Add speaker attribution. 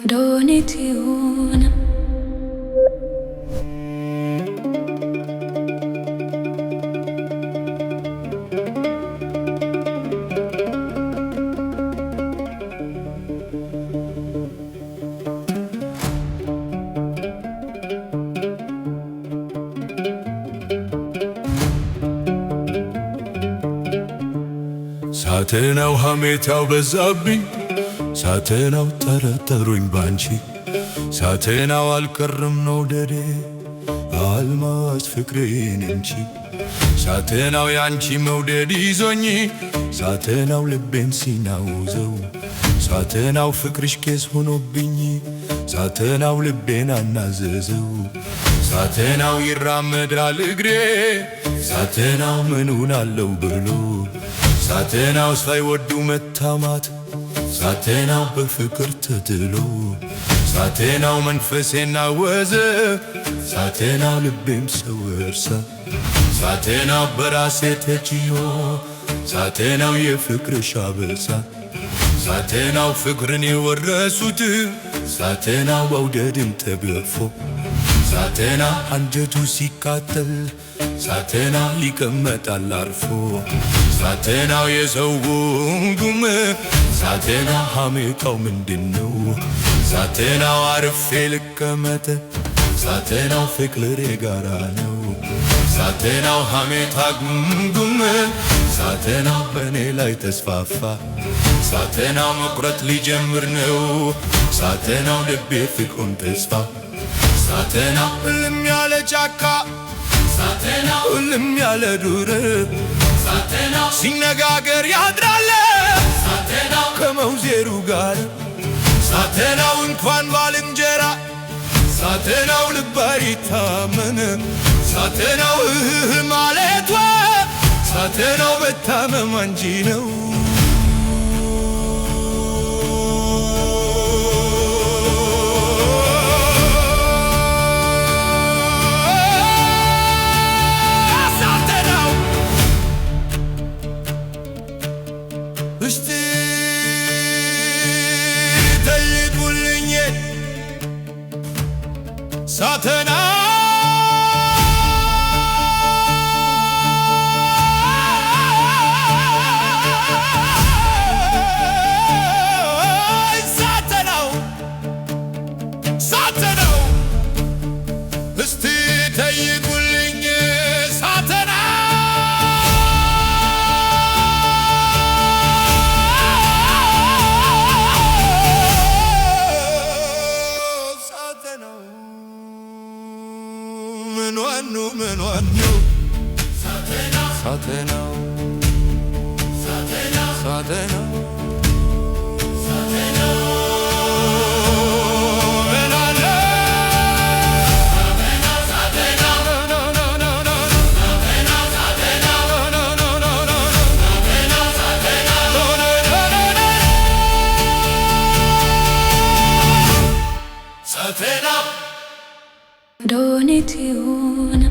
Speaker 1: Donitiun.
Speaker 2: ሳትናው ሐሜታው በዛብኝ፣ ሳትናው ጠረጠሩኝ ባንቺ፣ ሳትናው አልቀርም መውደዴ አልማዝ ፍቅሬን እንቺ። ሳትናው ያንቺ መውደድ ይዞኝ፣ ሳትናው ልቤን ሲናውዘው፣ ሳትናው ፍቅርሽ ኬስ ሆኖብኝ፣ ሳትናው ልቤን አናዘዘው። ሳትናው ይራመዳል እግሬ፣ ሳትናው ምኑን አለው ብሎ፣ ሳትናው ሳይወዱ መታማት፣ ሳትናው በፍቅር ተጥሎ፣ ሳትናው መንፈሴና ወዘ፣ ሳትናው ልቤም ሰወርሰ፣ ሳትናው በራሴ ተችዮ፣ ሳትናው የፍቅርሽ አበሳ፣ ሳትናው ፍቅርን የወረሱት፣ ሳትናው መውደድን ተገፎ፣ ሳተና አንጀቱ ሲቃጠል፣ ሳተና ይቀመጣል አርፎ። ሳተናው የሰው ጉም፣ ሳተና ሐሜታው ምንድነው? ሳተናው አርፌ ልቀመጥ፣ ሳተናው ፍቅር የጋራ ነው። ሳተናው ሐሜታ ጉምጉም፣ ሳተናው በእኔ ላይ ተስፋፋ፣ ሳተናው መቁረጥ ሊጀምር ነው። ሳተናው ልቤ ፍቅሩን ተስፋ፣ ሳተና እልም ያለ ጫካ፣ ሳተና እልም ያለ ዱር፣ ሳተና ሲነጋገር ያድራል፣ ሳተና ከመውዜሩ ጋር። ሳተናው እንኳን ባልንጀራ፣ ሳተናው ልብ አይታመን፣ ሳተናው እህህ ማለቷ፣ ሳተናው በታመም እንጂ ነው። ሳተናው እስቲ ጠይቁልኝ ሳተና፣ ሳተናው ሳተናው እስቲ ጠይቁልኝ ሳተና፣ ሳተናው ምኗኑ ምኗኑ ሳተናው ሳተናው ምኗኑ ሳተና
Speaker 1: Donitiun.